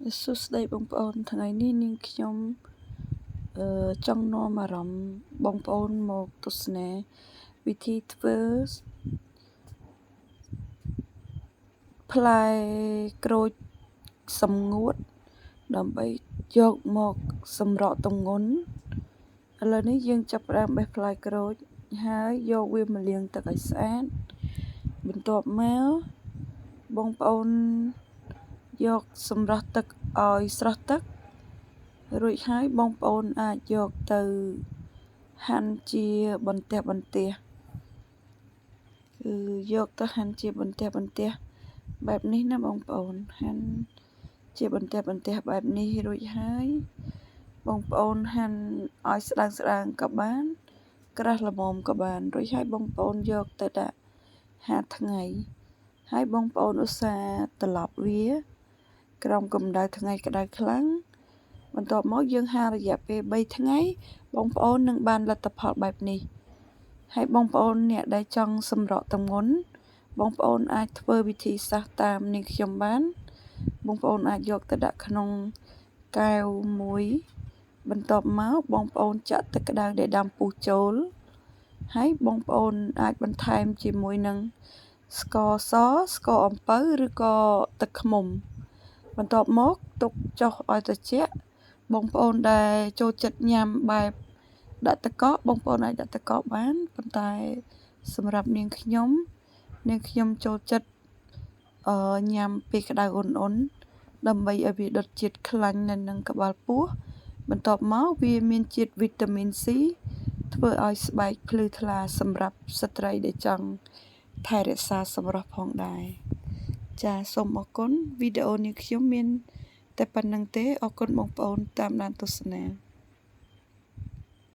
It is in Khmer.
សួស្តីបងប្អូនថ្ងៃនេះនាងខ្ញុំចង់នាំអារម្មណ៍បងប្អូនមកទស្សនាវិធីធ្វើផ្លែក្រូចសម្ងួតដើម្បីយកមកសម្រក់ទម្ងន់ឥឡូវនេះយើងចាប់ផ្ដើមបេះផ្លែក្រូចហើយយកវាមកលាងទឹកឲ្យស្អាតបន្ទាប់មកបងប្អូនយកសម្រស់ទឹកឲ្យស្រស់ទឹករួចហើយបងប្អូនអាចយកទៅហាន់ជាបន្ទះបន្ទះគឺយកទៅហាន់ជាបន្ទះបន្ទះបែបនេះណាបងប្អូនហាន់ជាបន្ទះបន្ទះបែបនេះរួចហើយបងប្អូនហាន់ឲ្យស្ដើងស្ដើងក៏បានក្រាស់ល្មមក៏បានរួចហើយបងប្អូនយកទៅដាក់ហាលថ្ងៃហើយបងប្អូនឧស្សាហ៍ត្រឡប់វាក្រោមកម្ដៅថ្ងៃក្ដៅខ្លាំងបន្ទាប់មកយើងហាលរយៈពេល3ថ្ងៃបងប្អូននឹងបានលទ្ធផលបែបនេះហើយបងប្អូនអ្នកដែលចង់សម្រក់ទម្ងន់បងប្អូនអាចធ្វើវិធីសាស្ត្រតាមនាងខ្ញុំបានបងប្អូនអាចយកទៅដាក់ក្នុងកែវមួយបន្ទាប់មកបងប្អូនចាក់ទឹកក្ដៅដែលដាំពុះចូលហើយបងប្អូនអាចបន្ថែមជាមួយនឹងស្ករសស្ករអំពៅឬក៏ទឹកឃ្មុំបន្ទាប់មកទុកចុះឲ្យត្រជាក់បងប្អូនដែលចូលចិត្តញ៉ាំបែបដាក់ទឹកកកបងប្អូនអាចដាក់ទឹកកកបានប៉ុន្តែសម្រាប់នាងខ្ញុំចូលចិត្តញ៉ាំពេលក្ដៅអ៊ុនៗដើម្បីឲ្យវាដុតជាតិខ្លាញ់នៅនឹងក្បាលពោះបន្ទាប់មកវាមានជាតិវីតាមីន C ធ្វើឲ្យស្បែកភ្លឺថ្លាសម្រាប់ស្ត្រីដែលចង់ថែរក្សាសម្រស់ផងដែរចាសូមអរគុណវីដេអូនេះខ្ញុំមានតែប៉ុណ្្នឹងទេអរគុណបងប្អូនតាមដានទស្សនា។